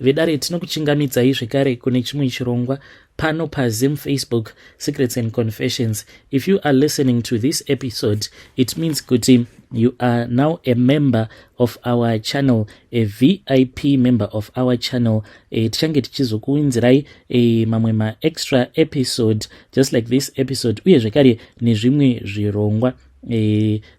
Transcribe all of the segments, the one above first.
Vedare, tinokuchingamidzai zvekare kune chimwe chirongwa pano paZim Facebook Secrets and Confessions. If you are listening to this episode, it means kuti you are now a member of our channel, a VIP member of our channel. Tichange tichizokuunzirai mamwe maextra episode just like this episode, uye zvekare nezvimwe zvirongwa.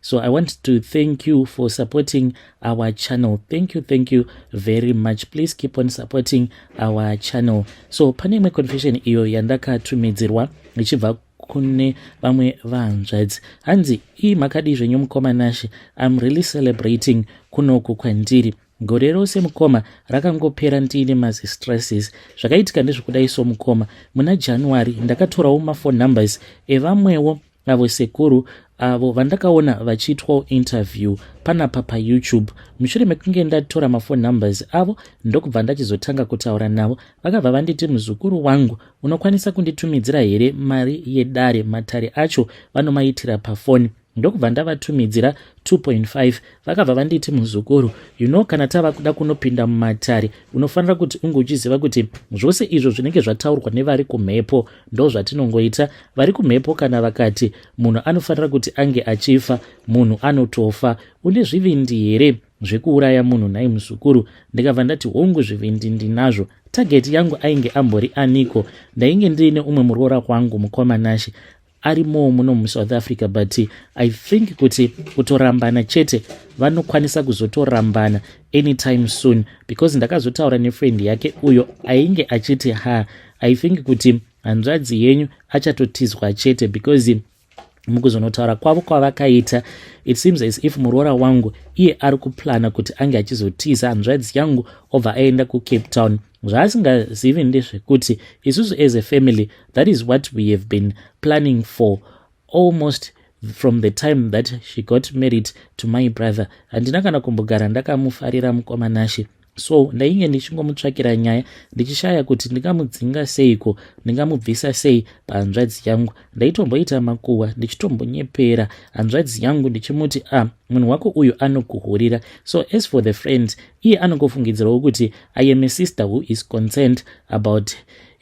So I want to thank you for supporting our channel. Thank you, thank you very much. Please keep on supporting our channel. So pane imwe confession iyo yandakatumidzirwa ichibva kune vamwe vahanzvadzi. Hanzi, "Ii, makadii zvenyu mukoma Nashe? I'm really celebrating kunoku kwandiri. Gore rose mukoma rakangopera ndiine mazistresses. Zvakaitika ndezvekudai so mukoma, muna January ndakatorawo maphone numbers evamwewo avo sekuru avo vandakaona vachiitwawo interview panapa paYouTube. Mushure mekunge ndatora maphone numbers avo, ndokubva ndachizotanga kutaura navo. Vakabva vanditi, 'Muzukuru wangu, unokwanisa kunditumidzira here mari yedare? Matare acho vanomaitira pafoni.' Ndokubva ndavatumidzira 2.5. Vakabva vanditi, 'Muzukuru, kana tava kuda kunopinda mumatare, unofanira kuti unge uchiziva kuti zvose izvo zvinenge zvataurwa nevari kumhepo ndo zvatinongoita. Vari kumhepo kana vakati munhu anofanira kuti ange achifa, munhu anotofa. Une zvivindi here zvekuuraya munhu nhai muzukuru?' Ndikabva ndati, 'Hongu, zvivindi ndinazvo.' Target yangu ainge ambori aniko? Ndainge ndiine umwe muroora wangu, mukoma Nashe, arimowo muno muSouth Africa, but I think kuti kutorambana chete, vanokwanisa kuzotorambana anytime soon, because ndakazotaura nefriend yake uyo ainge achiti, 'Ha, I think kuti hanzvadzi yenyu achatotizwa chete,' because mukuzonotaura kwavo kwavakaita, it seems as if muroora wangu iye ari kuplana kuti ange achizotiza hanzvadzi yangu, obva aenda kuCape Town. Zvaasingazivi ndezvekuti isusu as a family, that is what we have been planning for almost from the time that she got married to my brother. Handina kana kumbogara ndakamufarira, mukoma Nashe, so ndainge ndichingomutsvakira nyaya, ndichishaya kuti ndingamudzinga seiko, ndingamubvisa sei pahanzvadzi yangu. Ndaitomboita makuhwa, ndichitombonyepera hanzvadzi yangu ndichimuti, 'A ah, munhu wako uyu anokuhurira.' So as for the friend, iye anongofungidzirawo kuti I am a sister who is concerned about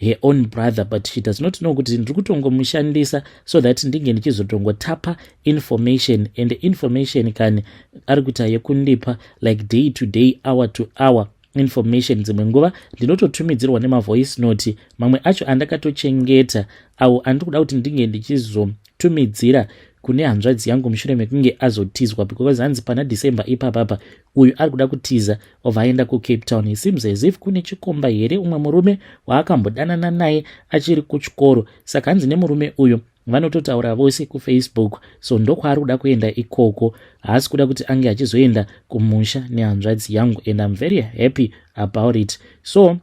her own brother, but she does not know kuti ndiri kutongomushandisa so that ndinge ndichizotongotapa information, and information kani ari kuita yekundipa like day to day, hour to hour information. Dzimwe nguva ndinototumidzirwa nemavoice note, mamwe acho andakatochengeta, awo andiri kuda kuti ndinge ndichizotumidzira kune hanzvadzi yangu mushure mekunge azotizwa, because hanzi pana December ipapapa uyu ari kuda kutiza, obva aenda kuCape Town. It seems as if kune chikomba here, umwe murume waakambodanana naye achiri kuchikoro. Saka hanzi nemurume uyu vanototaura vose kuFacebook, so ndokwaari kuda kuenda ikoko. Haasi kuda kuti ange achizoenda kumusha nehanzvadzi yangu, and I'm very happy about it. So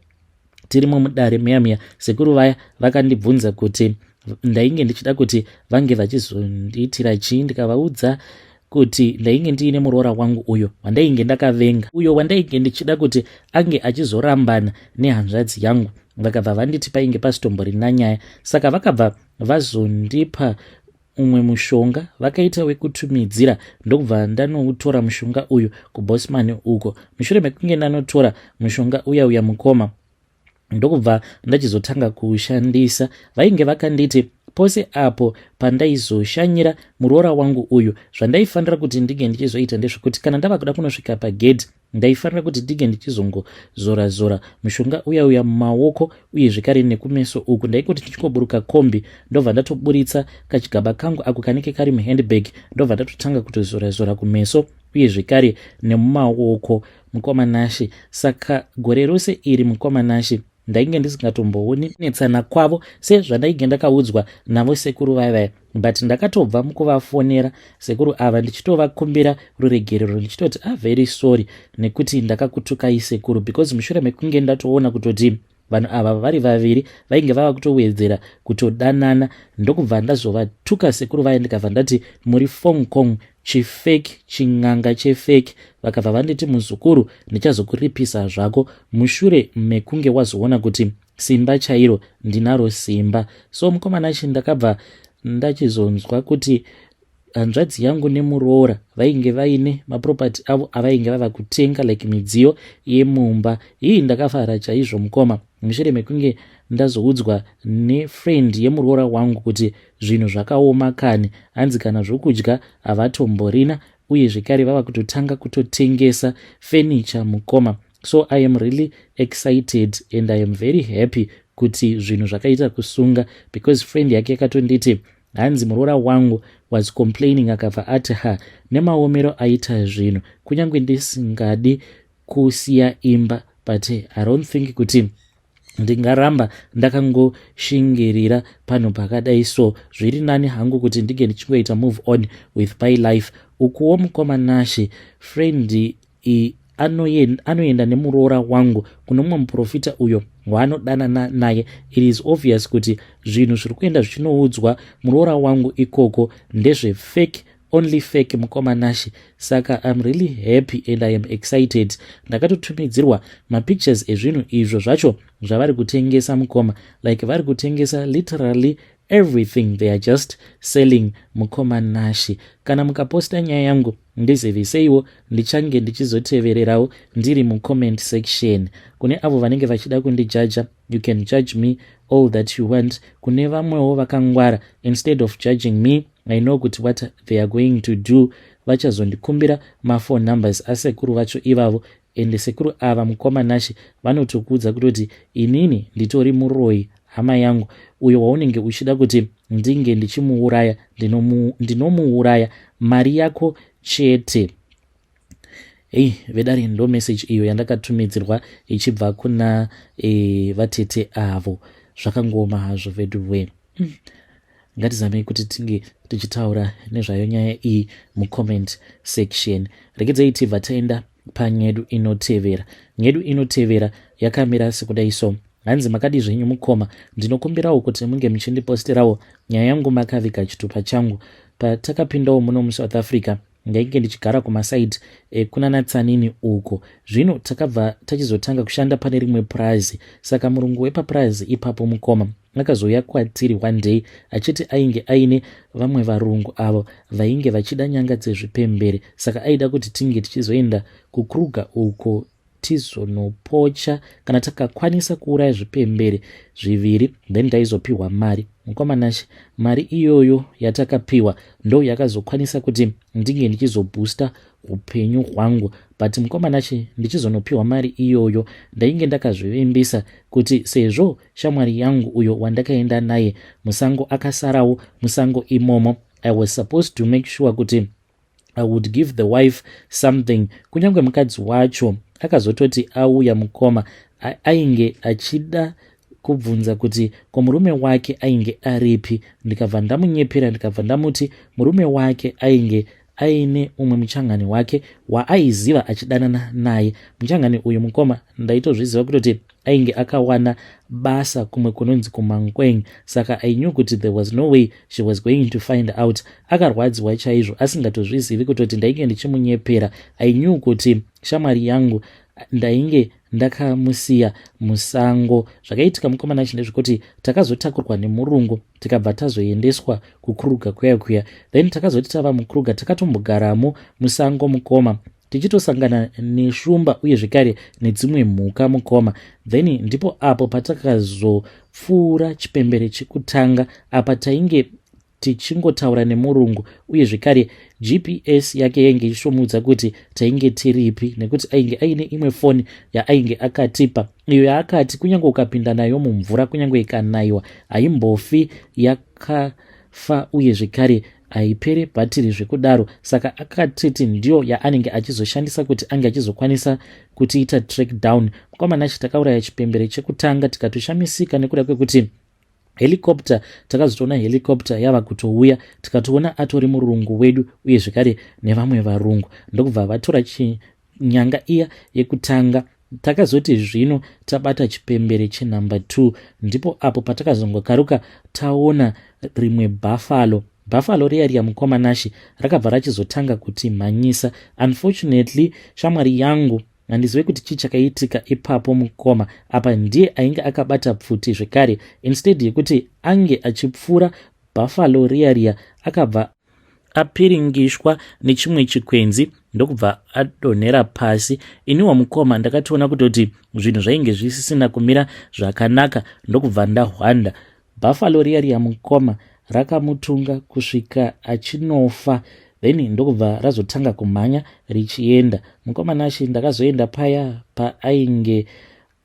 tirimo mudare muya muya, sekuru vaya vakandibvunza kuti ndainge ndichida kuti vange vachizondiitira chii. Ndikavaudza kuti ndainge ndiine muroora wangu uyo wandainge ndakavenga, uyo wandainge ndichida kuti ange achizorambana nehanzvadzi yangu. Vakabva vanditi painge pasitomborina nyaya. Saka vakabva vazondipa umwe mushonga, vakaita wekutumidzira, ndokubva ndanoutora mushonga uyu kuBosman uko. Mushure mekunge ndanotora mushonga uya uya, mukoma, ndokubva ndachizotanga kuushandisa. Vainge vakanditi pose apo pandaizoshanyira muroora wangu uyu, zvandaifanira kuti ndinge ndichizoita ndezvekuti kana ndava kuda kunosvika pagedhi, ndaifanira kuti ndinge ndichizongozora zora mushonga uya uya mumaoko uye zvekare nekumeso uku. Ndaingoti ndichingoburuka kombi, ndobva ndatoburitsa kachigaba kangu ako kanenge kari muhandbag, ndobva ndatotanga kutozora zora kumeso uye zvekare nemumaoko, mukoma Nashe. Saka gore rose iri, mukoma Nashe, ndainge ndisingatombooni netsana kwavo sezvandainge ndakaudzwa navo sekuru vaivaya, but ndakatobva mukuvafonera sekuru ava ndichitovakumbira ruregerero, ndichitoti, 'Ah, very sorry nekuti ndakakutukai sekuru,' because mushure mekunge ndatoona kutoti vanhu ava vari vaviri vainge vava kutowedzera kutodanana, ndokubva ndazovatuka sekuru vaya, ndikabva ndati, 'Muri Fong Kong, chifake, ching'anga chefake.' Vakabva vanditi, 'Muzukuru, ndichazokuripisa zvako mushure mekunge wazoona kuti simba chairo ndinaro simba.' So mukoma Nashe, ndakabva ndachizonzwa kuti Hanzvadzi yangu nemuroora vainge vaine maproperty avo avainge vava kutenga, like midziyo yemumba. Ii, ndakafara chaizvo, mukoma, mushure mekunge ndazoudzwa nefriend yemuroora wangu kuti zvinhu zvakaoma kani. Hanzi kana zvokudya havatomborina, uye zvekare vava kutotanga kutotengesa furniture, mukoma. So I am really excited and I am very happy kuti zvinhu zvakaita kusunga, because friend yake yakatonditi, hanzi muroora wangu was complaining, akabva ati, "Ha, nemaomero aita zvinhu, kunyange ndisingadi kusiya imba, but I don't think kuti ndingaramba ndakangoshingirira panhu pakadai. So zviri nani hangu kuti ndinge ndichingoita move on with my life." Ukuwo, mukoma Nashe, friend anoenda nemuroora wangu kuno mumwe muprofita uyo waanodanana naye. It is obvious kuti zvinhu zviri kuenda zvichinoudzwa muroora wangu ikoko ndezvefake, only fake, mukoma Nashe. Saka I'm really happy and I am excited. Ndakatotumidzirwa mapictures ezvinhu izvo zvacho zvavari kutengesa, mukoma. Like vari kutengesa literally everything, they are just selling. Mukoma Nashe, kana mukaposta nyaya yangu, ndiziviseiwo, ndichange ndichizotevererawo ndiri mucomment section. Kune avo vanenge vachida kundijaja, you can judge me all that you want. Kune vamwewo vakangwara, instead of judging me, I know kuti what they are going to do, vachazondikumbira maphone numbers asekuru vacho ivavo. Ende sekuru ava, mukoma Nashe, vanotokuudza kutoti, "Inini nditori muroi, hama yangu. Uyo waunenge uchida kuti ndinge ndichimuuraya, ndinomuuraya, mari yako chete." Ei, vedare, ndo message iyo yandakatumidzirwa ichibva kuna vatete avo. Zvakangoma hazvo veduwe. Ngatizamei kuti tinge tichitaura nezvayo nyaya iyi mucomment section. Regedzei tibva taenda panyedu inotevera. Nyedu inotevera yakamira sekudai so. Hanzi, "Makadi zvenyu, mukoma? Ndinokumbirawo kuti munge muchindiposterawo nyaya yangu makaviga chitupa changu. Patakapindawo muno muSouth Africa, ndainge ndichigara kumasaidi kunana Tsanini uko. Zvino takabva tachizotanga kushanda pane rimwe purazi. Saka murungu wepapurazi ipapo, mukoma, akazouya kwatiri one day achiti ainge aine vamwe varungu avo vainge vachida nyanga dzezvipembere. Saka aida kuti tinge tichizoenda kuKruger uko tizonopocha. Kana takakwanisa kuuraya zvipembere zviviri, then taizopiwa mari. Mukoma Nashe, mari iyoyo yatakapiwa ndo yakazokwanisa kuti ndinge ndichizoboosta upenyu hwangu. But mukoma Nashe, ndichizonopiwa mari iyoyo, ndainge ndakazvivimbisa kuti sezvo shamwari yangu uyo wandakaenda naye musango akasarawo musango imomo, I was supposed to make sure kuti I would give the wife something." Kunyange mukadzi wacho akazototi auya, mukoma, ainge achida kubvunza kuti ko murume wake ainge aripi. Ndikabva ndamunyepera, ndikabva ndamuti murume wake ainge aine umwe muchangani wake waaiziva achidanana naye. Muchangani uyu, mukoma, ndaitozviziva kutoti ainge akawana basa kumwe kunonzi kuMankweng, saka I knew kuti there was no way she was going to find out. Akarwadziwa chaizvo asingatozvizivi kutoti ndainge ndichimunyepera. I knew kuti shamwari yangu ndainge ndakamusiya musango. Zvakaitika, mukoma Nashe, ndezvekuti takazotakurwa nemurungu, tikabva tazoendeswa kuKruger kuya kuya. Then takazoti tava muKruger, takatombogaramo musango, mukoma, tichitosangana neshumba uye zvekare nedzimwe mhuka, mukoma. Then ndipo apo patakazopfuura chipembere chekutanga. Apa tainge tichingotaura nemurungu, uye zvekare GPS yake yainge ichitomuudza kuti tainge tiripi, nekuti ainge aine imwe foni yaainge akatipa, iyo yaakati kunyange ukapinda nayo mumvura, kunyange ikanayiwa, haimbofi yakafa, uye zvekare haipere bhatiri zvekudaro. Saka akatiti ndiyo yaanenge achizoshandisa kuti ange achizokwanisa kutiita track down. Mukoma Nashe, takauraya chipembere chekutanga, tikatoshamisika nekuda kwekuti helicopter, takazotoona helicopter yava kutouya, tikatoona atori murungu wedu uye zvekare nevamwe varungu, ndokubva vatora chinyanga iya yekutanga. Takazoti zvino tabata chipembere chenumber 2, ndipo apo patakazongokaruka taona rimwe buffalo. Buffalo riya riya, mukoma Nashe, rakabva rachizotanga kutimhanyisa. Unfortunately, shamwari yangu, handizive kuti chii chakaitika ipapo, mukoma. Apa ndiye ainge akabata pfuti zvekare. Instead yekuti ange achipfuura buffalo riya riya, akabva Apiringishwa nechimwe chikwenzi, ndokubva adonhera pasi. Iniwo mukoma ndakatoona kutoti zvinhu zvainge zvisisina kumira zvakanaka, ndokubva ndahwanda. Buffalo riya riya, mukoma, rakamutunga kusvika achinofa, then ndokubva razotanga kumhanya richienda. Mukoma Nashe, ndakazoenda paya paainge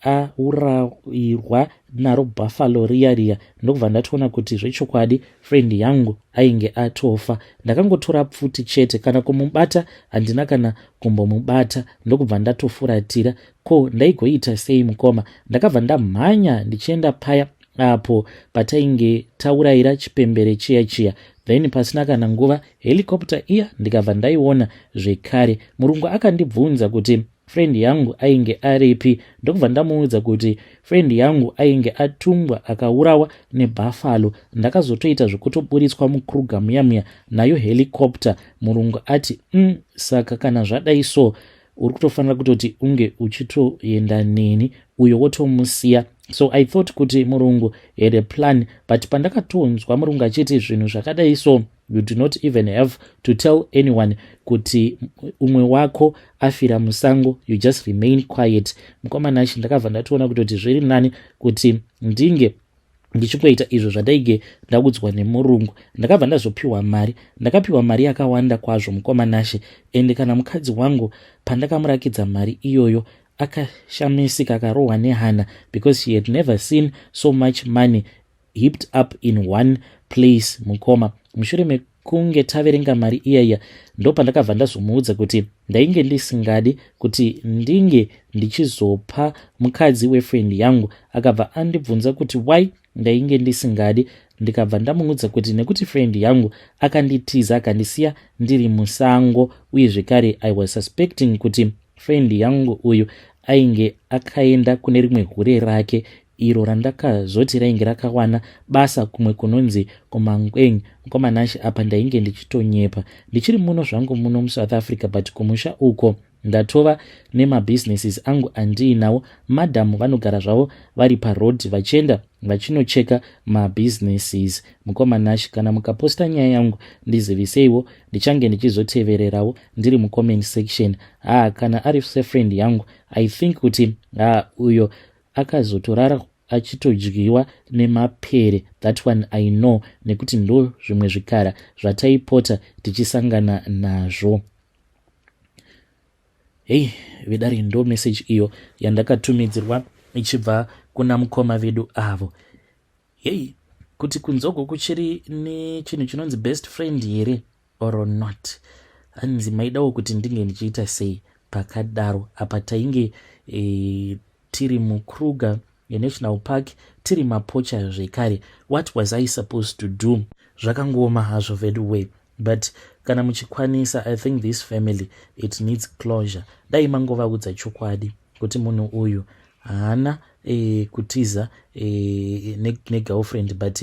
aurayirwa naro buffalo riya riya, ndokubva ndatoona kuti zvechokwadi friend yangu ainge atofa. Ndakangotora pfuti chete, kana kumubata handina kana kumbomubata, ndokubva ndatofuratira. Ko ndaigoita sei, mukoma? Ndakabva ndamhanya ndichienda paya apo patainge taurayira chipembere chiya chiya. Then pasina kana nguva, helicopter iya ndikabva ndaiona zvekare. Murungu akandibvunza kuti friend yangu ainge aripi, ndokubva ndamuudza kuti friend yangu ainge atungwa akaurawa nebuffalo. Ndakazotoita zvekutoburitswa muKruger muya muya nayo helicopter. Murungu ati, Saka kana zvadai so, uri kutofanira kutoti unge uchitoenda neni, uyo wotomusiya." So I thought kuti murungu had a plan, but pandakatonzwa murungu achiti zvinhu zvakadai so, you do not even have to tell anyone kuti umwe wako afira musango, you just remain quiet, mukoma Nashe, ndakabva ndatoona kutoti zviri nani kuti ndinge ndichingoita izvo zvandainge ndaudzwa nemurungu. Ndakabva ndazopiwa mari. Ndakapiwa mari yakawanda kwazvo, mukoma Nashe, ende kana mukadzi wangu pandakamurakidza mari iyoyo, akashamisika, akarohwa nehana, because she had never seen so much money heaped up in one place. Mukoma, mushure mekunge taverenga mari iyaiya, ndopandakabva ndazomuudza kuti ndainge ndisingadi kuti ndinge ndichizopa mukadzi wefriend yangu. Akabva andibvunza kuti why ndainge ndisingadi, ndikabva ndamuudza kuti nekuti friend yangu akanditiza, akandisiya ndiri musango, uye zvekare I was suspecting kuti friend yangu uyu ainge akaenda kune rimwe hure rake iro randakazoti rainge rakawana basa kumwe kunonzi kuMangweng. Mukoma Nashe, apa ndainge ndichitonyepa. Ndichiri muno zvangu muno muSouth Africa, but kumusha uko ndatova nemabhizinesis angu andiinawo. Madhamu vanogara zvavo vari paroad vachienda vachinocheka mabusinesses. Mukoma Nashe, kana mukaposta nyaya yangu, ndiziviseiwo, ndichange ndichizotevererawo ndiri mucomment section. Ha, kana ari sefriend yangu, I think kuti ha, uyo akazotorara achitodyiwa nemapere. That one I know, nekuti ndo zvimwe zvikara zvataipota tichisangana nazvo. Hei vedare, ndo message iyo yandakatumidzirwa ichibva kuna mukoma vedu avo. Hei, kuti kunzogo kuchiri nechinhu chinonzi best friend here or not? Hanzi maidawo kuti ndinge ndichiita sei pakadaro? Apa tainge tiri muKruger National Park, tiri mapoacher zvekare. What was I supposed to do? Zvakangooma hazvo vedu way, but kana muchikwanisa, I think this family, it needs closure. Dai mangovaudza chokwadi kuti munhu uyu haana kutiza negirlfriend, but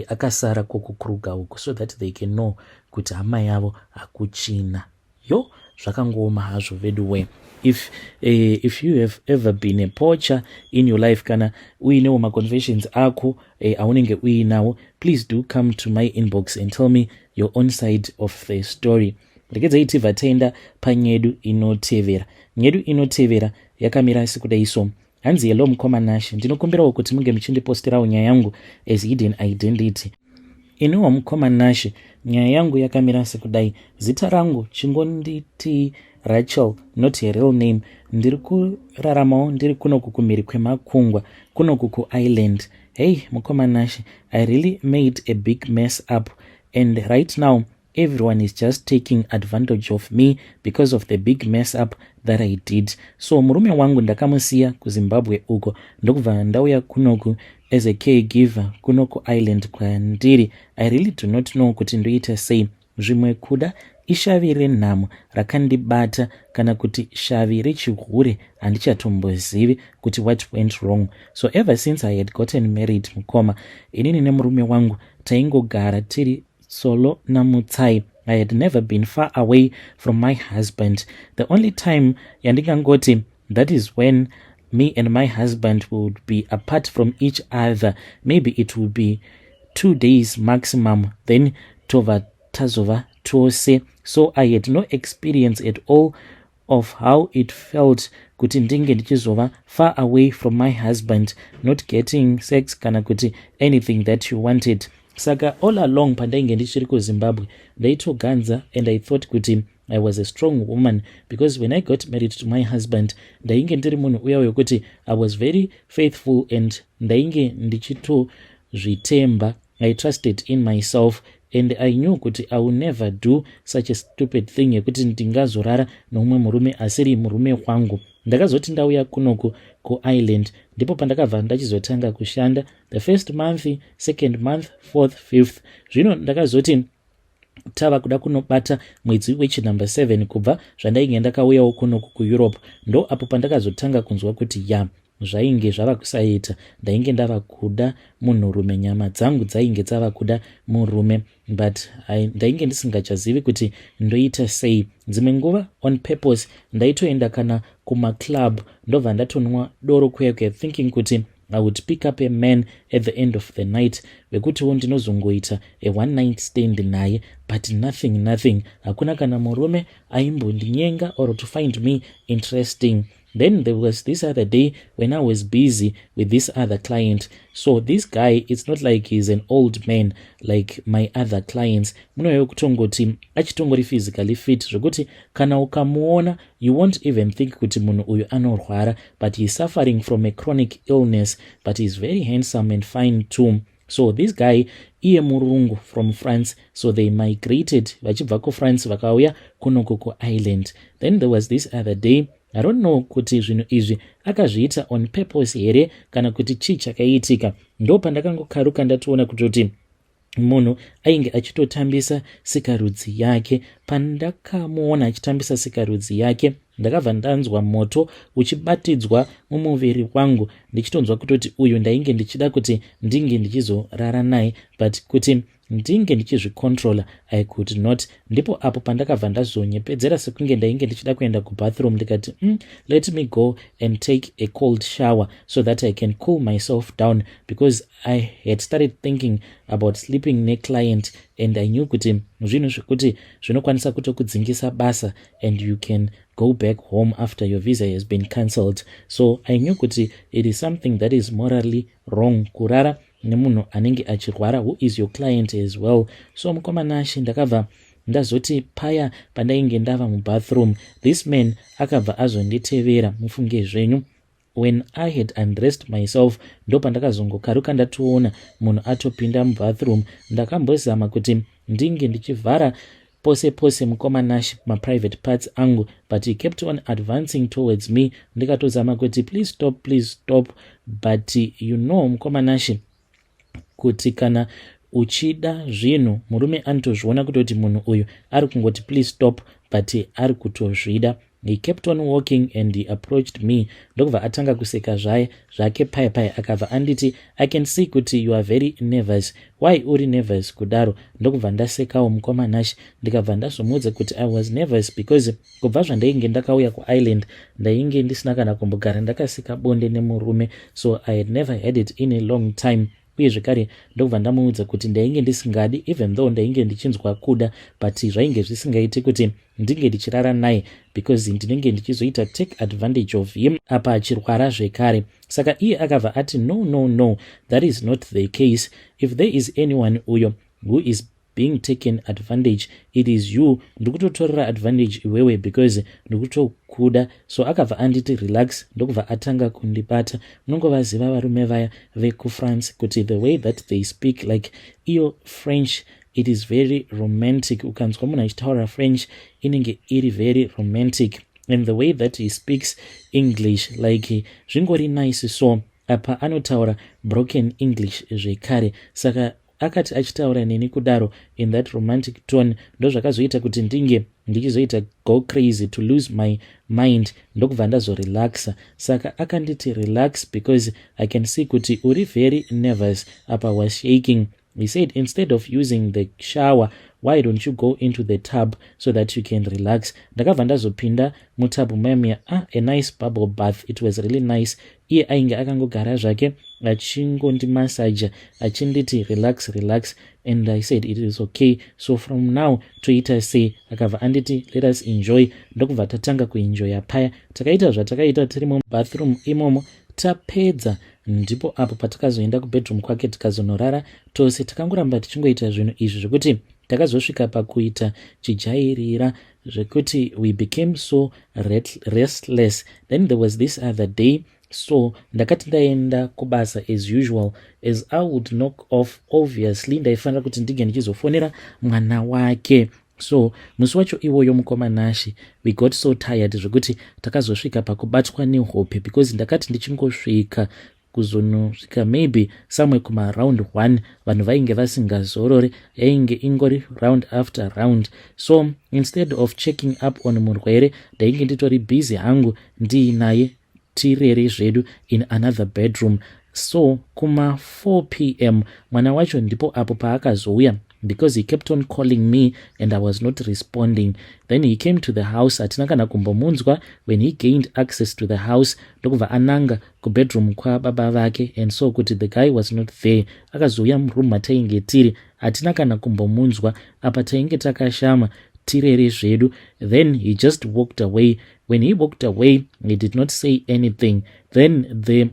akasara kokuKruger uku, so that they can know kuti hama yavo hakuchina. Yo, zvakangooma hazvo vedu way. If you have ever been a poacher in your life, kana uinewo maconfessions ako aunenge uinawo, please do come to my inbox and tell me your own side of the story. Regedzai tibva taenda panyedu inotevera. Nyedu inotevera yakamira sekudai so. Hanzi, "Hello mukoma Nashe, ndinokumbirawo kuti munge muchindiposterawo nyaya yangu as hidden identity. Iniwo mukoma Nashe, nyaya yangu yakamira sekudai. Zita rangu chingonditi Rachel, not a real name. Ndiri kuraramawo ndiri kunoku kumhiri kwemakungwa, kunoku kuIreland. Hey mukoma Nashe, I really made a big mess up and right now everyone is just taking advantage of me because of the big mess up that I did. So murume wangu ndakamusiya kuZimbabwe uko, ndokubva ndauya kunoku as a caregiver kuno kuIreland kwandiri. I really do not know kuti ndoita sei. Zvimwe kuda ishavi renhamo rakandibata, kana kuti shavi rechihure, handichatombozivi kuti what went wrong. So ever since I had gotten married, mukoma, inini nemurume wangu taingogara tiri solo namutsai. I had never been far away from my husband. The only time yandingangoti that is when me and my husband would be apart from each other, maybe it would be 2 days maximum, then tobva tazova Tose. So I had no experience at all of how it felt kuti ndinge ndichizova far away from my husband, not getting sex kana kuti anything that you wanted. Saka all along pandainge ndichiri kuZimbabwe, ndaitoganza and I thought kuti I was a strong woman, because when I got married to my husband, ndainge ndiri munhu uya wekuti I was very faithful and ndainge ndichitozvitemba. I trusted in myself and I knew kuti I will never do such a stupid thing yekuti ndingazorara nomumwe murume asiri murume wangu. Ndakazoti ndauya kunoku kuIreland, ndipo pandakabva ndachizotanga kushanda. The first month, second month, fourth, fifth. Zvino ndakazoti tava kuda kunobata mwedzi wechinumber 7 kubva zvandainge ndakauyawo kunoku kuEurope, ndo apo pandakazotanga kunzwa kuti ya, zvainge zvava kusaita. Ndainge ndava kuda munhurume, nyama dzangu dzainge dzava kuda murume, but ndainge ndisingachazivi kuti ndoita sei. Dzimwe nguva on purpose ndaitoenda kana kumaclub, ndobva ndatonwa doro kuya kuya, thinking kuti I would pick up a man at the end of the night wekutiwo ndinozongoita a one night stand naye. But nothing, nothing, hakuna kana murume aimbondinyenga or to find me interesting. Then there was this other day when I was busy with this other client. So this guy, it's not like he's an old man like my other clients. Munhu kutongoti achitongori physically fit, zvekuti kana ukamuona you won't even think kuti munhu uyu anorwara, but he's suffering from a chronic illness, but he's very handsome and fine too. So this guy, iye murungu from France. So they migrated vachibva kuFrance, vakauya kunoko kuIreland. Then there was this other day, I don't know kuti zvinhu izvi akazviita on purpose here kana kuti chii chakaitika. Ndo pandakangokaruka ndatoona kutoti munhu ainge achitotambisa sikarudzi yake. Pandakamuona achitambisa sikarudzi yake, ndakabva ndanzwa moto uchibatidzwa mumuviri wangu, ndichitonzwa kutoti uyu ndainge ndichida kuti ndinge ndichizorara naye, but kuti ndinge ndichizvicontrola, I could not. Ndipo apo pandakabva ndazonyepedzera sekunge ndainge ndichida kuenda kubathroom, ndikati, Let me go and take a cold shower so that I can cool myself down," because I had started thinking about sleeping neclient and I knew kuti zvinhu zvekuti zvinokwanisa kutokudzingisa basa and you can go back home after your visa has been cancelled. So I knew kuti it is something that is morally wrong kurara nemunhu anenge achirwara, who is your client as well. So mukoma Nashe, ndakabva ndazoti paya pandainge ndava mubathroom, this man akabva azonditevera. Mufunge zvenyu, when I had undressed myself, ndo pandakazongokaruka ndatoona munhu atopinda mubathroom. Ndakambozama kuti ndinge ndichivhara pose pose, mukoma Nash, maprivate parts angu, but he kept on advancing towards me. Ndikatozama kuti, "Please stop, please stop." But you know, mukoma Nash, kuti kana uchida zvinhu, murume anotozviona kutoti munhu uyu ari kungoti, "Please stop," but ari kutozvida. He kept on walking and he approached me, ndokubva atanga kuseka zvaye zvake pai pai. Akabva anditi, "I can see kuti you are very nervous. Why uri nervous kudaro?" Ndokubva ndasekawo, mukoma Nash, ndikabva ndazomuudza kuti I was nervous because kubva zvandainge ndakauya kuIreland, ndainge ndisina kana kumbogara ndakasika bonde nemurume. So I had never had it in a long time. Uye zvekare ndokubva ndamuudza kuti ndainge ndisingadi, even though ndainge ndichinzwa kuda, but zvainge zvisingaiti kuti ndinge ndichirara naye because ndinenge ndichizoita take advantage of him, apa achirwara zvekare. Saka iye akabva ati, "No, no, no, that is not the case. If there is anyone uyo who is being taken advantage, it is you. Ndikutotorera advantage iwewe because ndikutokuda." So akabva anditi, "Relax." Ndokubva atanga kundibata. Munongovaziva varume vaya vekuFrance kuti the way that they speak, like iyo French, it is very romantic. Ukanzwa munhu achitaura French, inenge iri very romantic, and the way that he speaks English, like zvingori nice. So apa anotaura broken English zvekare. Saka akati achitaura neni kudaro in that romantic tone, ndozvakazoita kuti ndinge ndichizoita go crazy, to lose my mind, ndokubva ndazorelaxa. Saka akanditi, "Relax, because I can see kuti uri very nervous." Apa was shaking. He said, "Instead of using the shower, why don't you go into the tub so that you can relax?" Ndakabva ndazopinda mutub memiya. Ah, a nice bubble bath. It was really nice. Iye ainge akangogara zvake achingondimasaja, achinditi, "Relax, relax." And I said, "It is okay. So from now toita sei?" Akabva anditi, "Let us enjoy." Ndokubva tatanga kuenjoya paya. Takaita zvatakaita tiri mubathroom imomo. Tapedza, ndipo apo patakazoenda kubedroom kwake, tikazonorara tose. Takangoramba tichingoita zvinhu izvi zvekuti takazosvika pakuita chijairira, zvekuti we became so restless. Then there was this other day. So ndakati ndaenda kubasa as usual. As I would knock off, obviously ndaifanira kuti ndinge ndichizofonera mwana wake. So musi wacho iwoyo, mukoma Nashi, we got so tired zvekuti takazosvika pakubatwa nehope, because ndakati ndichingosvika, kuzonosvika maybe somewhere kumaround 1, vanhu vainge vasingazorori. Yainge ingori round after round. So instead of checking up on murwere, ndainge nditori busy hangu ndiinaye, tirere zvedu in another bedroom. So kuma4 p.m. mwana wacho ndipo apo paakazouya, because he kept on calling me and I was not responding. Then he came to the house. Hatina kana kumbomunzwa. When he gained access to the house, ndokubva ananga kubedroom kwababa vake, and so kuti the guy was not there. Akazouya muroom matainge tiri. Hatina kana kumbomunzwa. Apa tainge takashama, tirere zvedu. Then he just walked away. When he walked away, he did not say anything. Then the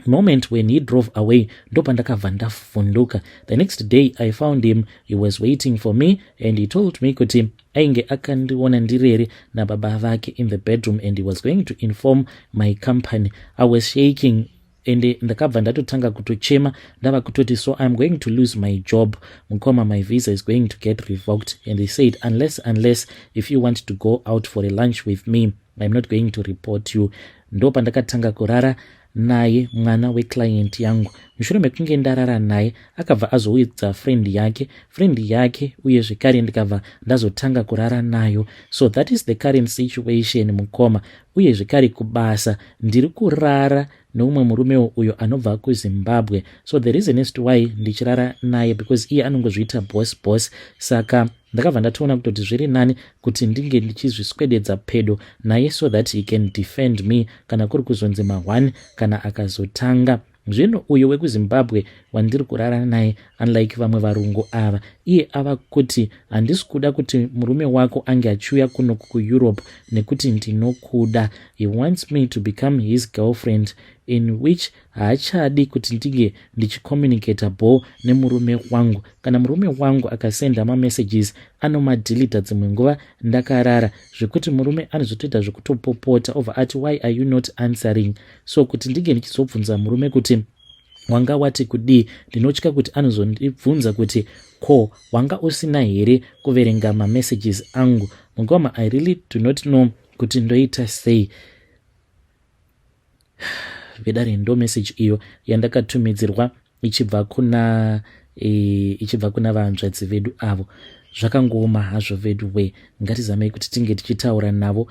moment when he drove away, ndopandakabva ndavhunduka. The next day I found him. He was waiting for me and he told me kuti ainge akandiona ndirere nababa vake in the bedroom and he was going to inform my company. I was shaking ende ndakabva ndatotanga kutochema, ndava kutoti, "So I'm going to lose my job, mukoma. My visa is going to get revoked." And he said, Unless if you want to go out for a lunch with me, I'm not going to report you." Ndo pandakatanga kurara naye mwana weclient yangu. Mushure mekunge ndarara naye, akabva azoudza friend yake, friend yake uye zvekare ndikabva ndazotanga kurara nayo. So that is the current situation, mukoma. Uye zvekare kubasa ndiri kurara neumwe murumewo uyo anobva kuZimbabwe. So the reason is to why ndichirara naye, because iye anongozviita boss boss. Saka ndakabva ndatoona kutoti zviri nani kuti ndinge ndichizviswededza pedo naye so that he can defend me kana kuri kuzonzi ma1 kana akazotanga zvino. Uyo wekuZimbabwe wandiri kurara naye, unlike vamwe varungu ava, iye ava kuti, "Handisi kuda kuti murume wako ange achiuya kuno kuEurope nekuti ndinokuda." He wants me to become his girlfriend, in which haachadi kuti ndinge ndichicommunicata bo nemurume wangu. Kana murume wangu akasenda mamessages, anomadhilita dzimwe nguva ndakarara, zvekuti murume anozotoita zvekutopopota obva ati, "Why are you not answering?" So kuti ndinge ndichizobvunza murume kuti wanga wati kudii, ndinotya kuti anozondibvunza kuti, "Ko wanga usina here kuverenga mamessages angu?" Mukoma, I really do not know kuti ndoita sei. Vedare, ndo message iyo yandakatumidzirwa ichibva kuna vanzvadzi vedu avo. Zvakangooma hazvo vedu we. Ngatizamei kuti tinge tichitaura navo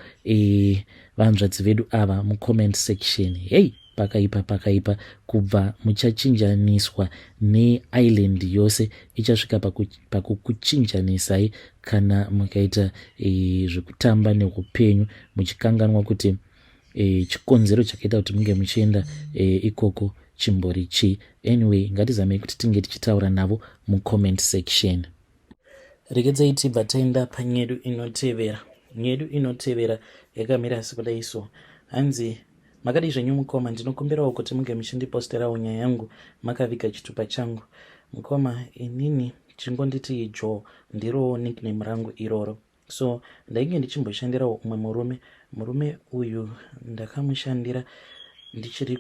vanzvadzi vedu ava mucomment section. Hei, pakaipa, pakaipa. Kubva muchachinjaniswa neisland yose, ichasvika pakukuchinjanisai kana mukaita zvekutamba neupenyu, muchikanganwa kuti chikonzero chakaita kuti munge muchienda ikoko chimbori chii. Anyway, ngatizamei kuti tinge tichitaura navo mucomment section. Regedzai tibva taenda panyedu inotevera. Nyedu inotevera yakamira sekudai. So hanzi, "Makadii zvenyu mukoma? Ndinokumbirawo kuti munge muchindiposterawo nyaya yangu makaviga chitupa changu. Mukoma, inini chingonditi Jo, ndirowo nickname rangu iroro. So ndainge ndichimboshandirawo umwe murume. Murume uyu ndakamushandira ndichiri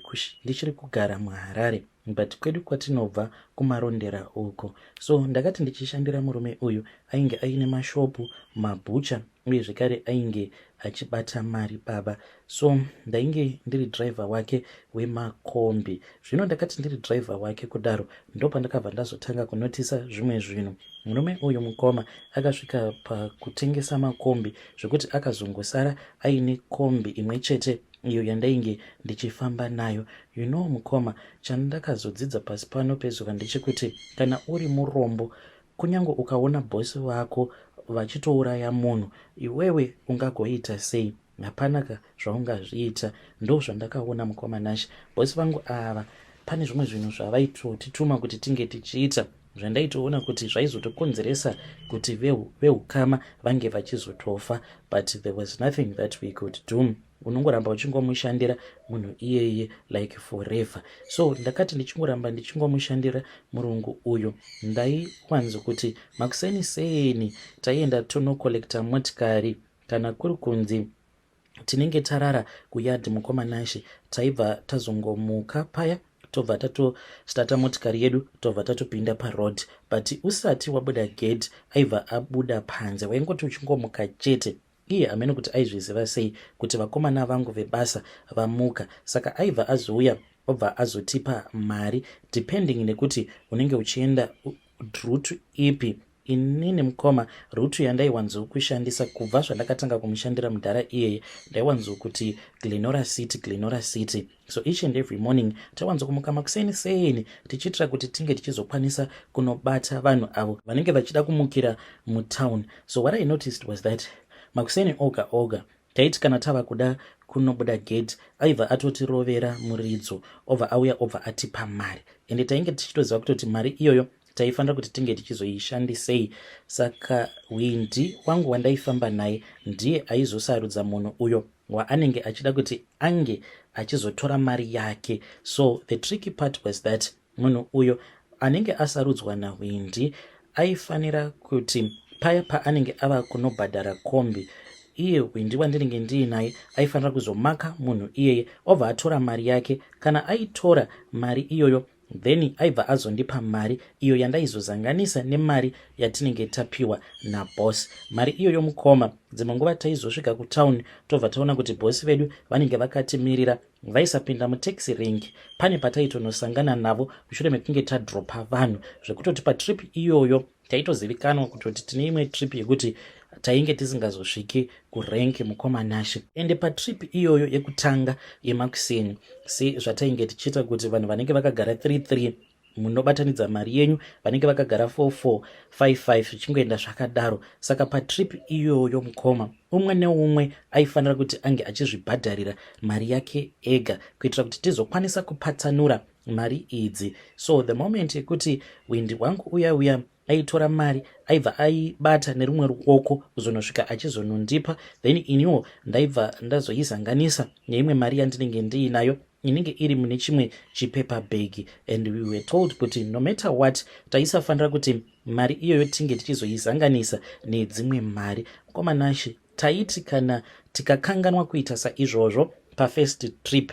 kugara muHarare, but kwedu kwatinobva kuMarondera uko. So ndakati ndichishandira murume uyu, ainge aine mashopu, mabhucha, uye zvekare ainge achibata mari baba. So ndainge ndiri dhiraivha wake wemakombi. Zvino ndakati ndiri dhiraivha wake kudaro, ndopandakabva ndazotanga kunotisa zvimwe zvinhu. Murume uyu, mukoma, akasvika pakutengesa makombi, zvekuti akazongosara aine kombi imwe chete iyo yandainge ndichifamba nayo. Mukoma, chandakazodzidza pasi pano pezuva ndechekuti kana uri murombo, kunyange ukaona bhosi vako vachitouraya munhu, iwewe ungagoita sei? Hapana ka zvaungazviita. Ndo zvandakaona, mukoma Nashe. Bosi vangu ava, pane zvimwe zvinhu zvavaitotituma kuti tinge tichiita, zvandaitoona kuti zvaizotokonzeresa kuti veukama vange vachizotofa, but there was nothing that we could do. Unongoramba uchingomushandira munhu iyeye like forever. So ndakati ndichingoramba ndichingomushandira murungu uyu, ndaiwanzo kuti makuseni seni taienda tonocollecta motikari. Kana kuri kunzi tinenge tarara kuyadhi, mukoma Nashe, taibva tazongomuka paya, tobva tatostata motikari yedu, tobva tatopinda paroad. But usati wabuda gate, aibva abuda panze. Waingoti uchingomuka chete, iye hamene kuti aizviziva sei kuti vakomana vangu vebasa vamuka. Saka aibva azouya, obva azotipa mari depending nekuti unenge uchienda route ipi. Inini, mukoma, route yandaiwanzokushandisa kubva zvandakatanga kumushandira mudhara iyeye, ndaiwanzokuti Glenora City, Glenora City. So each and every morning taiwanzokumuka makuseni seni, tichiitira kuti tinge tichizokwanisa kunobata vanhu avo vanenge vachida kumukira mutown. So what I noticed was that makuseni oga oga, taiti kana tava kuda kunobuda gate, aibva atotirovera muridzo, obva auya, obva atipa mari. Ende tainge tichitoziva kutoti mari iyoyo taifanira kuti tinge tichizoishandisei. Saka hwindi wangu wandaifamba naye ndiye aizosarudza munhu uyo waanenge achida kuti ange achizotora mari yake. So the tricky part was that munhu uyo anenge asarudzwa nahwindi aifanira kuti paya paanenge ava kunobhadhara kombi, iye hwindi wandinenge ndiinaye aifanira kuzomaka munhu iyeye, obva atora mari yake. Kana aitora mari iyoyo, then aibva azondipa mari iyo yandaizozanganisa nemari yatinenge tapiwa naboss. Mari iyoyo, mukoma, dzimwe nguva taizosvika kutown, tobva taona kuti bhosi vedu vanenge vakatimirira. Vaisapinda mutaxi rank, pane pataitonosangana navo mushure mekunge tadropa vanhu, zvekutoti patrip iyoyo taitozivikanwa kutoti tine imwe trip yekuti tainge tisingazosviki kurank, mukoma Nashe. Ende patrip iyoyo yekutanga yemakuseni, sezvatainge tichiita kuti vanhu vanenge vakagara 33 munobatanidza mari yenyu, vanenge vakagara 4455, zvichingoenda zvakadaro. Saka patrip iyoyo, mukoma, umwe neumwe aifanira kuti ange achizvibhadharira mari yake ega, kuitira kuti tizokwanisa kupatsanura mari idzi. So the moment yekuti windi wangu uya uya aitora mari, aibva aibata nerumwe ruoko kuzonosvika achizonondipa. Then iniwo ndaibva ndazoizanganisa neimwe mari yandinenge ndiinayo, inenge iri mune chimwe chipaper bag. And we were told kuti no matter what, taisafanira kuti mari iyoyo tinge tichizoizanganisa nedzimwe mari. Mukoma Nashe, taiti kana tikakanganwa kuita saizvozvo pafirst trip,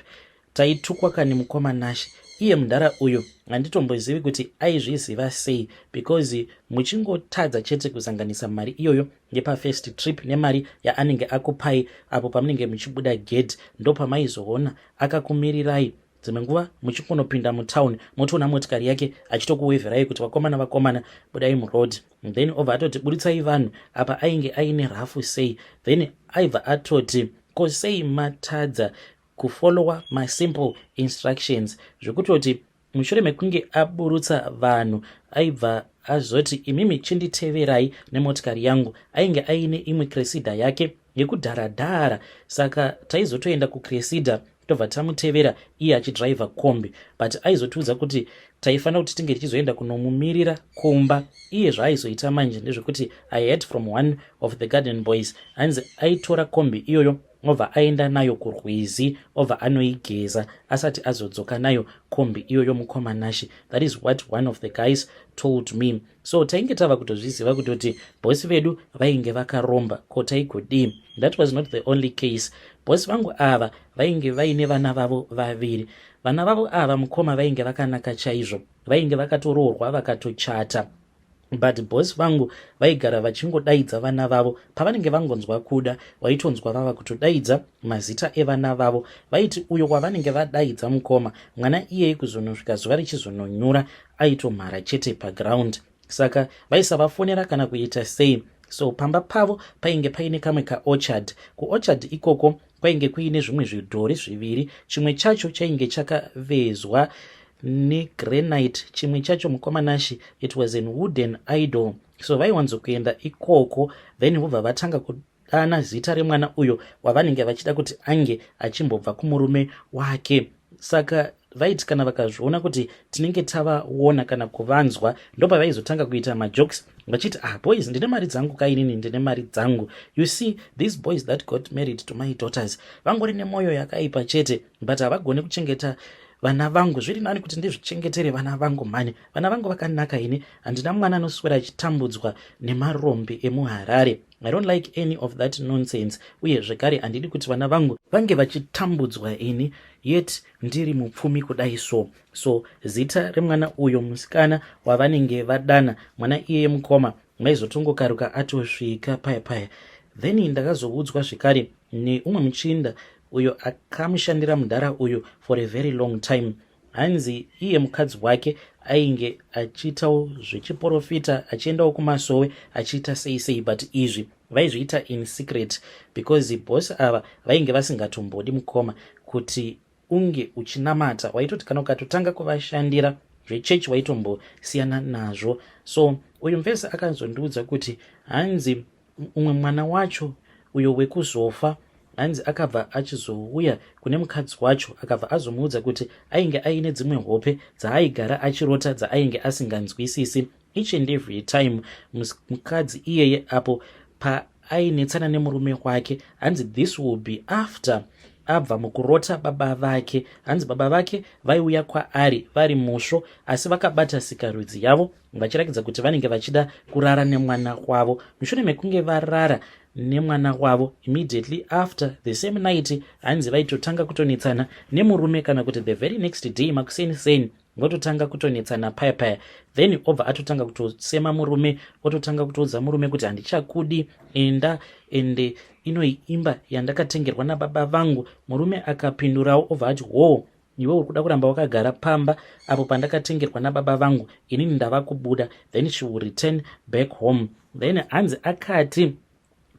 taitukwa kani, mukoma Nashe. Iye mudhara uyu handitombozivi kuti aizviziva sei, because muchingotadza chete kuzanganisa mari iyoyo yepafirst trip nemari yaanenge akupai apo pamunenge muchibuda gate, ndo pamaizoona akakumirirai. Dzimwe nguva muchingonopinda mutown, motoona motikari yake achitokuwevherai kuti, "Vakomana, vakomana, budai muroad." Then obva atoti, "Buritsai vanhu." Apa ainge aine rafu sei. Then aibva atoti, "Ko sei matadza kufollowa masimple instructions?" Zvekutoti mushure mekunge aburutsa vanhu, aibva azoti, "Imimi chinditeverai nemotikari yangu." Ainge aine imwe Cressida yake yekudharadhara. Saka taizotoenda kuCressida, tobva tamutevera iye achidhiraivha kombi. But aizotiudza kuti taifanira kuti tinge tichizoenda kunomumirira kumba. Iye zvaaizoita manje ndezvekuti, I heard from one of the garden boys, hanzi aitora kombi iyoyo, obva aenda nayo kurwizi, obva anoigeza asati azodzoka nayo kombi iyoyo, mukoma Nashe. That is what one of the guys told me. So tainge tava kutozviziva kutoti bhosi vedu vainge vakaromba. Ko taigodii? That was not the only case. Bhosi vangu ava vainge vaine vana vavo vaviri. Vana vavo ava, mukoma, vainge vakanaka chaizvo, vainge vakatoroorwa, vakatochata. But bhosi vangu vaigara vachingodaidza vana vavo. Pavanenge vangonzwa kuda, waitonzwa vava kutodaidza mazita evana vavo. Vaiti uyo wavanenge vadaidza, mukoma, mwana iyeye kuzonosvika zuva richizononyura aitomhara chete paground. Saka vaisavafonera kana kuita sei. So pamba pavo painge paine kamwe kaorchard. Kuorchard ikoko kwainge kuine zvimwe zvidhori zviviri. Chimwe chacho chainge chakavezwa negranite, chimwe chacho, mukoma Nashe, it was an wooden idol. So vaiwanzokuenda ikoko, then vobva vatanga Vachidana zita remwana uyo wavanenge vachida kuti ange achimbobva kumurume wake. Saka vaiti kana vakazviona kuti tinenge tavaona kana kuvanzwa, ndopavaizotanga kuita majokes vachiti, "Ah boys, ndine mari dzangu kainini, ndine mari dzangu. You see, these boys that got married to my daughters vangori nemwoyo yakaipa chete, but havagoni kuchengeta vana vangu. Zviri nani kuti ndizvichengetere vana vangu mhani. Vana vangu vakanaka. Ini handina mwana anoswera achitambudzwa nemarombe emuHarare. I don't like any of that nonsense. Uye zvekare handidi kuti vana vangu vange vachitambudzwa ini yet ndiri mupfumi kudai." So zita remwana uyo musikana wavanenge vadana, mwana iyeye mukoma, maizotongokaruka atosvika paya paya. Then ndakazoudzwa zvekare neumwe muchinda uyo akamushandira mudhara uyu for a very long time. Hanzi iye mukadzi wake ainge achiitawo zvechiprofita, achiendawo kumasowe, achiita sei sei, but izvi vaizviita in secret because boss ava vainge vasingatombodi, mukoma, kuti unge uchinamata. Waitoti kana ukatotanga kuvashandira, zvechechi waitombosiyana nazvo. So uyu mufesi akazondiudza kuti hanzi umwe mwana wacho uyo wekuzofa, hanzi akabva achizouya kune mukadzi wacho, akabva azomuudza kuti ainge aine dzimwe hope dzaaigara achirota dzaainge asinganzwisisi. Each and every time mukadzi iyeye apo paainetsana nemurume wake, hanzi this will be after abva mukurota baba vake. Hanzi baba vake vaiuya kwaari vari musvo, asi vakabata sikarudzi yavo, vachirakidza kuti vanenge vachida kurara nemwana wavo. Mushure mekunge varara nemwana wavo, immediately after the same night, hanzi vaitotanga kutonetsana nemurume, kana kuti the very next day makuseni seni vototanga kutonetsana paya paya. Then obva atotanga kutosema murume, ototanga kutoudza murume kuti, "Handichakudi, enda, ende inoi imba yandakatengerwa nababa vangu." Murume akapindurawo, obva ati, "Ho, iwe uri kuda kuramba wakagara pamba apo pandakatengerwa nababa vangu? Inini ndava kubuda." Then she will return back home. Then hanzi akati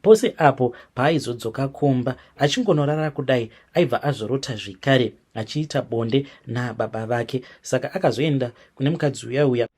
pose apo paaizodzoka kumba achingonorara kudai, aibva azorota zvekare achiita bonde nababa vake. Saka akazoenda kune mukadzi uya uya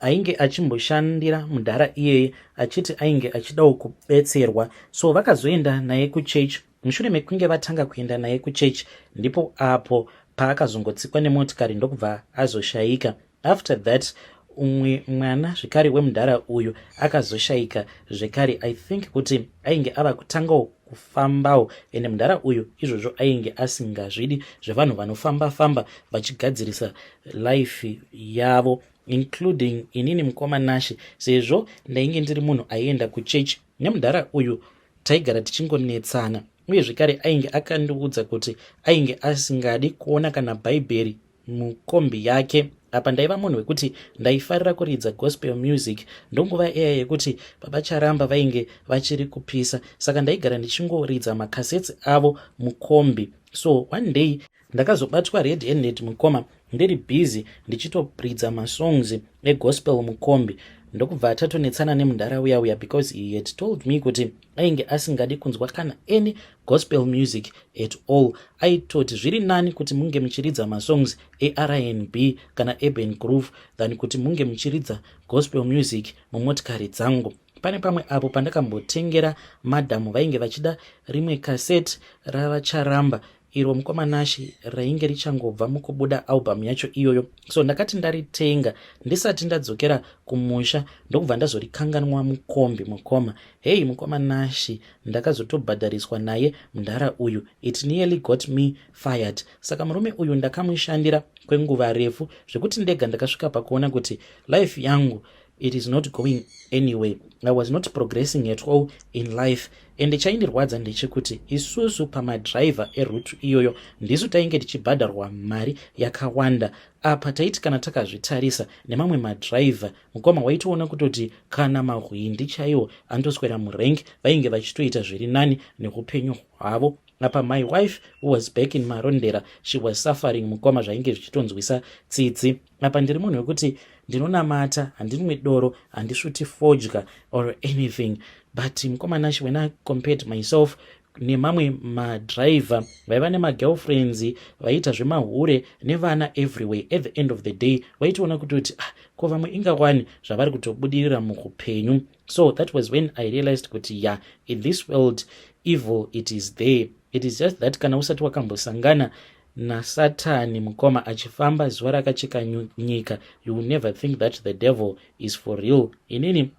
ainge achimboshandira mudhara iyeye, achiti ainge achidawo kubetserwa. So vakazoenda naye kuchechi. Mushure mekunge vatanga kuenda naye kuchechi, ndipo apo paakazongotsikwa nemotikari, ndokubva azoshayika. After that, umwe mwana zvekare wemudhara uyu akazoshayika zvekare. I think kuti ainge ava kutangawo kufambawo, ende mudhara uyu izvozvo ainge asingazvidi zvevanhu vanofamba-famba vachigadzirisa life yavo, including inini, mukoma Nashe, sezvo ndainge ndiri munhu aienda kuchechi. Nemudhara uyu taigara tichingonetsana. Uye zvekare ainge akandiudza kuti ainge asingadi kuona kana Bhaibheri mukombi yake. Apa ndaiva munhu wekuti ndaifarira kuridza gospel music. Ndonguva iya yekuti Baba Charamba vainge vachiri kupisa, saka ndaigara ndichingoridza makasets avo mukombi. So one day ndakazobatwa red handed, mukoma, ndiri busy ndichitoridza masongs egospel mukombi, ndokubva tatonetsana nemudhara uya uya, because he had told me kuti ainge asingadi kunzwa kana any gospel music at all. Aitoti zviri nani kuti munge muchiridza masongs eR&B kana urban groove than kuti munge muchiridza gospel music mumotikari dzangu. Pane pamwe apo pandakambotengera madhamu vainge vachida rimwe kaseti raVaCharamba iro, mukoma Nashe, rainge richangobva mukubuda album yacho iyoyo. So ndakati ndaritenga, ndisati ndadzokera kumusha, ndokubva ndazorikanganwa mukombi, mukoma. Hei, mukoma Nashe, ndakazotobhadhariswa naye mudhara uyu. It nearly got me fired. Saka murume uyu ndakamushandira kwenguva refu, zvekuti ndega ndakasvika pakuona kuti life yangu, it is not going anyway. I was not progressing at all in life. Ende chaindirwadza ndechekuti isusu pamadhiraivha eroute iyoyo ndisu tainge tichibhadharwa mari yakawanda. Apa taiti kana takazvitarisa nemamwe madhiraivha, mukoma, waitoona kutoti kana mahwindi chaiwo anotoswera murank vainge vachitoita zviri nani neupenyu hwavo. Apa my wife, who was back in Marondera, she was suffering, mukoma, zvainge zvichitonzwisa tsitsi. Apa ndiri munhu wekuti ndinonamata, handinwe doro, handisvuti fodya or anything, but mukoma Nashe, when I compared myself nemamwe madhiraivha vaiva nemagirlfriends, vaiita zvemahure nevana everywhere, at the end of the day vaitoona kutoti, ah, ko vamwe ingawani zvavari kutobudirira muupenyu. So that was when I realized kuti, yeah, in this world evil, it is there. It is just that kana usati wakambosangana nasatani, mukoma, achifamba zuva rakacheka nyika, you will never think that the devil is for real. Inini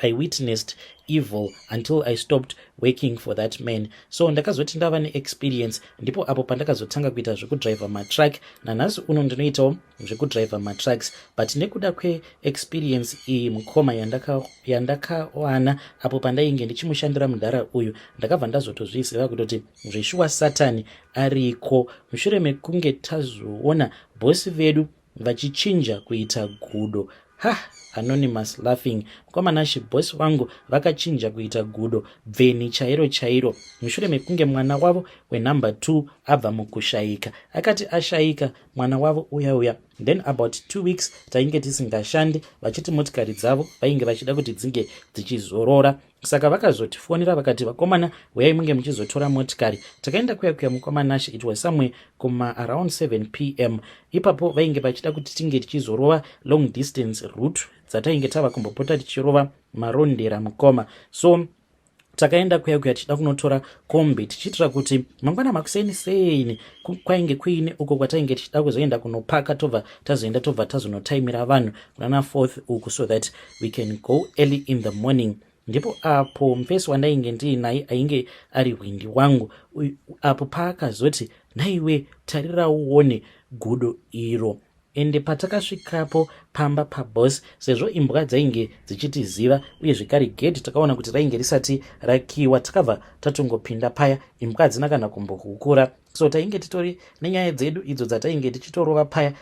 I witnessed evil until I stopped working for that man. So ndakazoti ndava neexperience, ndipo apo pandakazotanga kuita zvekudhiraivha matruck. Nanhasi uno ndinoitawo zvekudhiraivha matrucks, but nekuda kweexperience iyi, mukoma, yandakawana apo pandainge ndichimushandira mudhara uyu, ndakabva ndazotozviziva kutoti zveshuwa Satani ariko. Mushure mekunge tazoona bhosi vedu vachichinja kuita gudo, ha, anonymous laughing, mukomanashi, bhosi wangu vakachinja kuita gudo bveni chairo chairo mushure mekunge mwana wavo wenumber 2 abva mukushayika. Akati ashayika mwana wavo uya uya, then about 2 weeks tainge tisingashandi, vachiti motikari dzavo vainge vachida kuti dzinge dzichizorora. Saka vakazotifonera vakati, "Vakomana, uyai munge muchizotora motikari." Takaenda kuya kuya, mukomanashi, it was somewhere kuma around 7 p.m. Ipapo vainge vachida kuti tinge tichizorova long distance route dzatainge tava kumbopota tichirova Marondera, mukoma. So takaenda kuya kuya tichida kunotora kombi, tichiitira kuti mangwana makuseni seni kwainge kuine uko kwatainge tichida kuzoenda kunopaka, tobva tazoenda, tobva tazonotaimira vanhu kunana fourth uku, so that we can go early in the morning. Ndipo apo mufesi wandainge ndiinaye, ainge ari hwindi wangu, apo paakazoti, "Naiwe, tarira uone gudo iro." Ende patakasvikapo pamba paboss, sezvo imbwa dzainge dzichitiziva, uye zvekare gedhi takaona kuti rainge risati rakiwa, takabva tatongopinda paya. Imbwa hadzina kana kumbohukura, so tainge titori nenyaya dzedu idzo dzatainge tichitorova paya.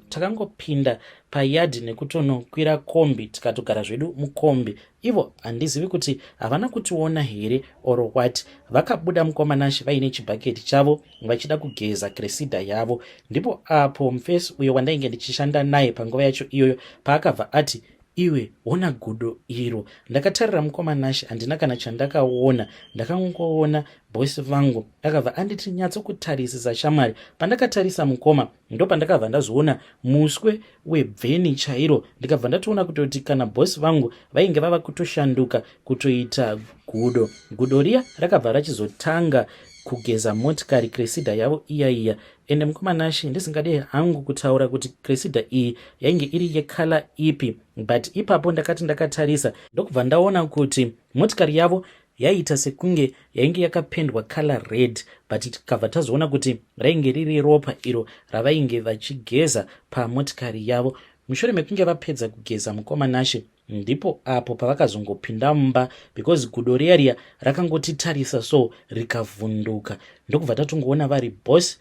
Takangopinda payadhi nekutonokwira kombi, tikatogara zvedu mukombi. Ivo handizivi kuti havana kutiona here or what. Vakabuda, mukomanashi, vaine chibhaketi chavo vachida kugeza Cressida yavo. Ndipo apo mufesi uyo wandainge ndichishanda naye panguva yacho iyoyo paakabva ati, "Iwe, ona gudo iro." Ndakatarira, mukomanashi, handina kana chandakaona. Ndakangoona bhosi vangu. Akabva anditi, "Nyatsokutarisisa, shamwari." Pandakatarisa, mukoma, ndo pandakabva ndazoona muswe webveni chairo. Ndikabva ndatoona kutoti kana bhosi vangu vainge vava kutoshanduka kutoita gudo. Gudo riya rakabva rachizotanga kugeza motikari Cressida yavo iya iya. Ende mukomanashi, ndisingade hangu kutaura kuti Cressida iyi yainge iri yecolour ipi, but ipapo ndakati ndakatarisa, ndokubva ndaona kuti motikari yavo yaiita sekunge yainge yakapendwa colour red, but tikabva tazoona kuti rainge riri ropa iro ravainge vachigeza pamotikari yavo. Mushure mekunge vapedza kugeza, mukomanashi, ndipo apo pavakazongopinda mumba, because gudo riya riya rakangotitarisa so rikavhunduka. Ndokubva tatongoona vari boss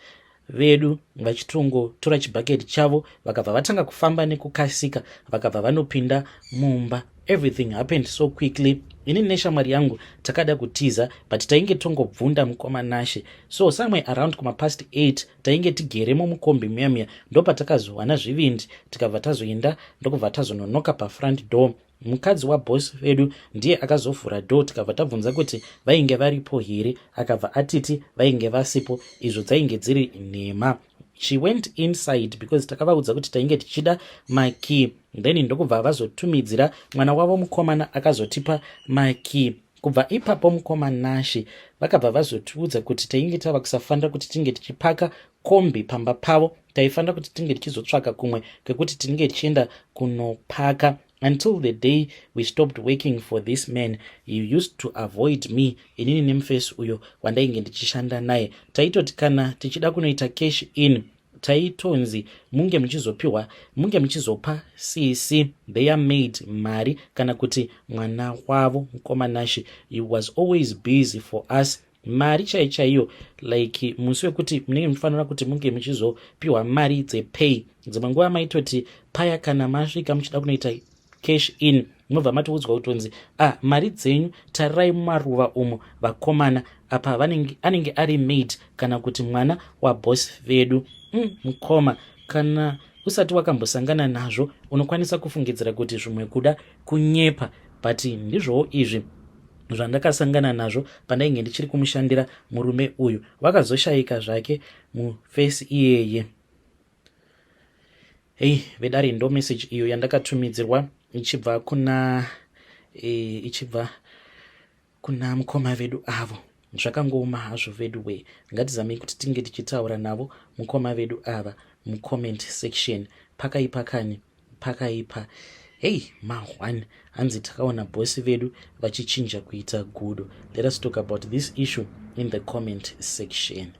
vedu vachitongotora chibhaketi chavo, vakabva vatanga kufamba nekukasika, vakabva vanopinda mumba. Everything happened so quickly. Inini neshamwari yangu takada kutiza, but tainge tongobvunda, mukomanashe. So somewhere around kumapast 8 tainge tigeremo mukombi muya muya, ndopatakazowana zvivindi, tikabva tazoenda, ndokubva tazononoka pafront door. Mukadzi waboss vedu ndiye akazovhura door. Tikabva tabvunza kuti vainge varipo here. Akabva atiti vainge vasipo, izvo dzainge dziri nhema. She went inside because takavaudza kuti tainge tichida makey, then ndokubva vazotumidzira mwana wavo mukomana, akazotipa makey. Kubva ipapo, mukomanashi, vakabva vazotiudza kuti tainge tava kusafanira kuti tinge tichipaka kombi pamba pavo. Taifanira kuti tinge tichizotsvaka kumwe kwekuti tinenge tichienda kunopaka. Until the day we stopped working for this man, he used to avoid me, inini nemufesi uyo wandainge ndichishanda naye. Taitoti kana tichida kunoita cash in, taitonzi munge muchizopiwa, munge muchizopa cc their maid mari kana kuti mwana wavo. Mukomanashi, he was always busy for us. Mari chai chaiyo, like musi wekuti munenge muchifanira kuti munge muchizopiwa mari dzepay, dzimwe nguva maitoti paya kana masvika muchida kunoita cash in, munobva matoudzwa kutonzi, "Ah, mari dzenyu tarirai mumaruva umo, vakomana." Apa anenge ari maid kana kuti mwana waboss vedu. Mukoma, kana usati wakambosangana nazvo, unokwanisa kufungidzira kuti zvimwe kuda kunyepa, but ndizvowo izvi zvandakasangana nazvo pandainge ndichiri kumushandira murume uyu. Wakazoshayika zvake mufesi iyeye. Hei vedare, ndo message iyo yandakatumidzirwa ichibva kuna Ichibva kuna mukoma vedu avo. Zvakangooma hazvo vedu we. Ngatizamei kuti tinge tichitaura navo mukoma vedu ava mucomment section. Pakaipa kani, pakaipa. Hei, ma1 hanzi takaona bhosi vedu vachichinja kuita gudo. Let us talk about this issue in the comment section.